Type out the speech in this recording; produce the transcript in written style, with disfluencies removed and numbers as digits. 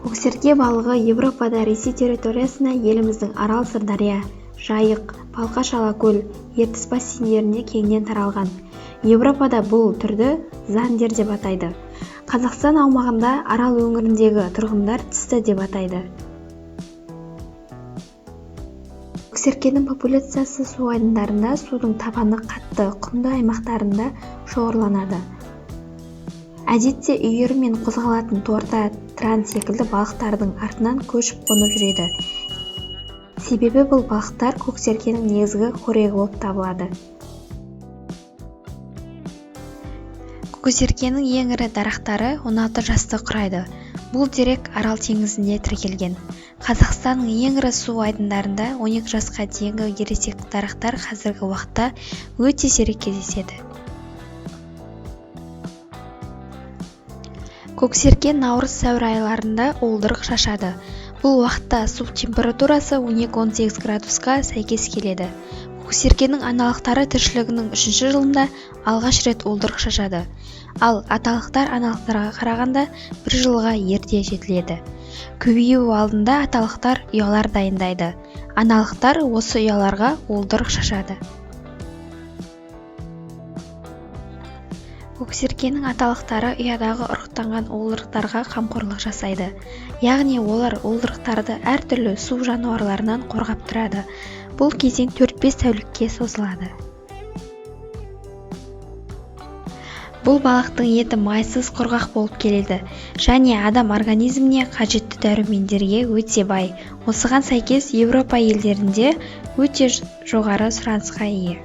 Көксерке балығы Еуропадан Ресей территориясына еліміздің Арал, Сырдария, Жайық, Балқаш-Алакөл, Ертіс бассейндерінде кеңінен таралған. Еуропада бұл түрді зандер деп атайды. Қазақстан аумағында Арал өңіріндегі тұрғындар тісті деп атайды. Көксеркенің популяциясы су айдындарында, судың табаны қатты, құмды аймақтарында шоғырланады. Әдетте үйірімен қозғалатын торта, тран секілді балықтардың артынан көшіп-қонып жүреді. Себебі бұл балықтар көксеркенің негізгі қорегі болып табылады. Көксеркенің ең ірі дарақтары 16 жасты құрайды. Бұл дерек Арал теңізінде тіркелген. Қазақстанның ең ірі су айдындарында 12 жасқа дейінгі ересек дарақтар қазіргі уақытта өте сирек кездеседі. Көксерке наурыз-сәуір айларында уылдырық шашады. Бұл уақытта су температурасы 12-18 градусқа сәйкес келеді. Көксеркенің аналықтары тіршілігінің үшінші жылында алғаш рет уылдырық шашады. Ал аталықтар аналықтарға қарағанда бір жылға ерте жетіледі. Көбеюі алдында аталықтар ұялар дайындайды. Аналықтар осы ұяларға уылдырық шашады. Көксеркенің аталықтары ұядағы ұрықтанған уылдырықтарға қамқорлық жасайды. Яғни олар уылдырықтарды әртүрлі су жануарларынан қорғап тұрады. Бұл кезең 4-5 тәулікке созылады. Бұл балықтың еті майсыз, құрғақ болып келеді және адам организміне қажетті дәрумендерге өте бай. Осыған сәйкес Еуропа елдерінде өте жоғары сұранысқа ие.